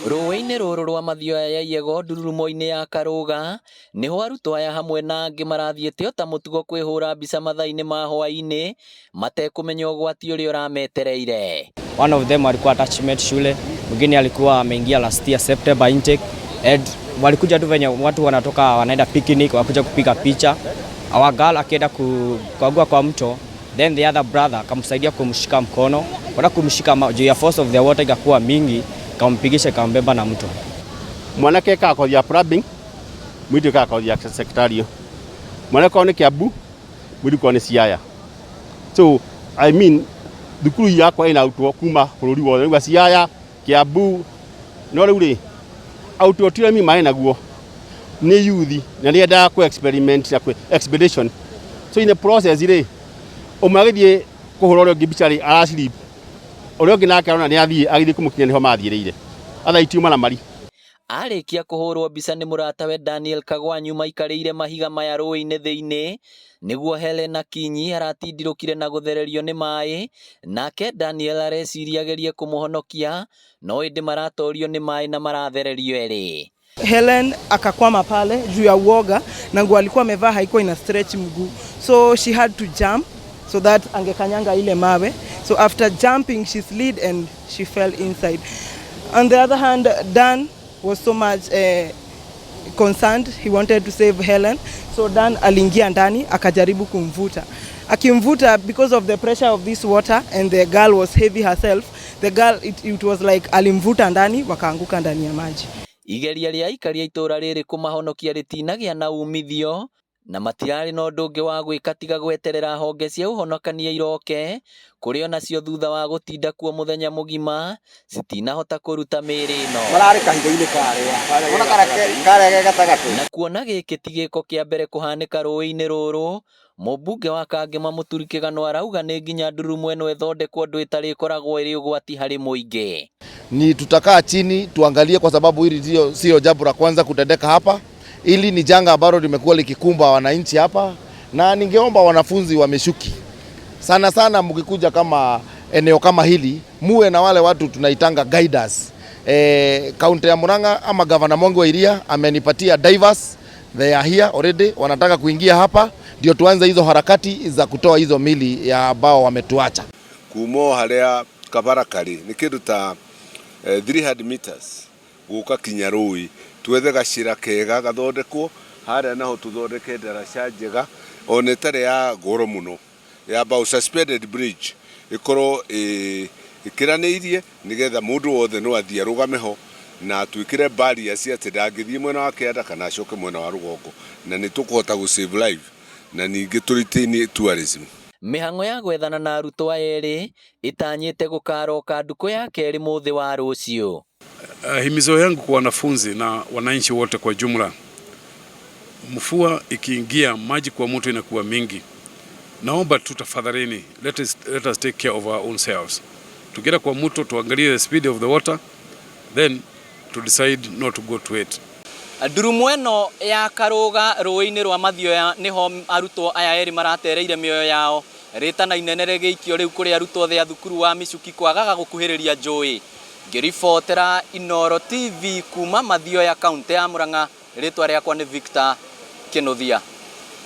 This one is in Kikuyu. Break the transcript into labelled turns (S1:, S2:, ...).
S1: Rũĩ-inĩ rũrũ rwa Mathioya ya Iyego ndururumo-inĩ ya Karũga nĩho arutwo aya hamwe na angĩ marathiĩte o ta mũtugo kwĩhũra mbica mathaa-inĩ ma hwaĩ-inĩ matekũmenya ũgwati ũrĩa ũrametereire.
S2: One of them alikuwa attachment shule, mwingine alikuwa ameingia last year September intake, and walikuja tu venye watu wanatoka wanaenda picnic, wakuja kupiga picha. Our girl akienda kukagua kwa mto, then the other brother akamsaidia kumshika mkono, kwenda kumshika juu ya force of the water ikakuwa mingi, ikampigisha ikambeba na mto.
S3: Mwanake ekaga kothi ya plumbing, mũirĩtu ekaga kothi ya secretarial. Mwanake kwao nĩ Kiambu, mũirĩtu kwao nĩ Siaya. So I mean thukuru yakwa ĩna arutwo kuma bũrũri wothe, rĩu Siaya, Kiambu, no rĩu rĩ arutwo ti ũremi marĩ naguo nĩ youth na nĩ endaga kũ experiment na kũ expedition. So in the process rĩ, ũmwe agĩthiĩ kũhũra ũrĩa ũngĩ mbica rĩ, ara slip, ũrĩa ũngĩ nake arona nĩ athiĩ agĩthiĩ kũmũkinya nĩho mathiĩrĩire, other itiuma na mari.
S1: Arĩkia kũhũrwo mbica nĩ mũratawe Daniel Kagwanyu maikarĩire mahiga maya rũĩ-inĩ thĩinĩ nĩguo Helena Kinyi aratindirũkire na gũthererio nĩ maĩ, nake Daniel areciria agerie kũmũhonokia no ĩndĩ maratorio nĩ maĩ na marathererio erĩ.
S4: Helen akakwama pale juu ya uoga na nguo alikuwa amevaa haikuwa ina stretch mguu, so she had to jump so that angekanyanga ile mawe. So after jumping, she slid and she fell inside. On the other hand, Dan was so much concerned, he wanted to save Helen, so Dan aliingia ndani akajaribu kumvuta. Akimvuta, because of the pressure of this water and the girl was heavy herself, the girl it was like alimvuta ndani, wakaanguka ndani ya maji.
S1: Igeria rĩa aikari a itũũra rĩrĩ kũmahonokia rĩtinagĩa na umithio na matirarĩ na ũndũ ũngĩ wa gwĩka tiga gweterera honge cia ũhonokania iroke kũrĩ onacio thutha wa gũtinda kuo mũthenya mũgima citinahota kũruta mĩĩrĩ ĩno.
S5: Mararĩ kahiga-inĩ karĩa ona karĩa ge gatagatĩ.
S1: Na kuona gĩkĩ ti gĩko kĩa mbere kũhanĩka rũĩ-inĩ rũrũ, mũmbunge wa Kangema Mũturi Kĩgano arauga nĩ nginya ndurumo ĩno ĩthondekwo ũndũ ĩtarĩkoragwo ĩrĩ ũgwati harĩ mũingĩ.
S6: Ni tutakaa chini tuangalie, kwa sababu hili sio jambo la kwanza kutendeka hapa. Hili ni janga ambalo limekuwa likikumba wananchi hapa, na ningeomba wanafunzi wa Michuki sana sana, mkikuja kama eneo kama hili, muwe na wale watu tunaitanga guiders. Kaunti ya Murang'a ama Gavana Mwangi wa Iria amenipatia divers, they are here already, wanataka kuingia hapa ndio tuanze hizo harakati za kutoa hizo mili ya ambao wametuacha.
S7: Kuma o haria kabara kari nĩ kĩndũ ta 300 meters gũka kinya rũĩ, twethe gacĩra kega gathondekwo harĩa, naho tũthondeke ndaraca njega ona ĩtarĩ ya goro mũno ya bao, suspended bridge ĩkorwo ĩkĩranĩirie nĩgetha mũndũ wothe no athiĩ arũgame ho na twĩkĩre barriers atĩ ndangĩthiĩ mwena wa kĩanda kana acoke mwena wa rũgongo, na nĩ tũkũhota gũ save life na ningĩ tũ retain tourism.
S1: Mĩhang'o ya gwethana na arutwo aya erĩ ĩtanyĩte gũkaroka ndukũ ya kerĩ mũthĩ wa rũciũ.
S8: Himizo yangu kwa wanafunzi na wananchi wote kwa jumla, mvua ikiingia maji kwa mto inakuwa mingi. Naomba tu tafadhalini, let us take care of our own selves. Tukienda kwa mto tuangalie the speed of the water, then to decide not to go to it.
S1: Ndurumo ĩno ya Karũga rũĩ-inĩ rwa Mathioya nĩho arutwo aya erĩ maratereire mĩoyo yao, rĩtana inene rĩgĩikio rĩu kũrĩ arutwo othe a thukuru wa Michuki kwagaga gũkuhĩrĩria njũĩ. Ngĩribotera Inooro TV kuma Mathioya, kaunti ya Murang'a, rĩtwa rĩakwa nĩ Victor Kĩnuthia.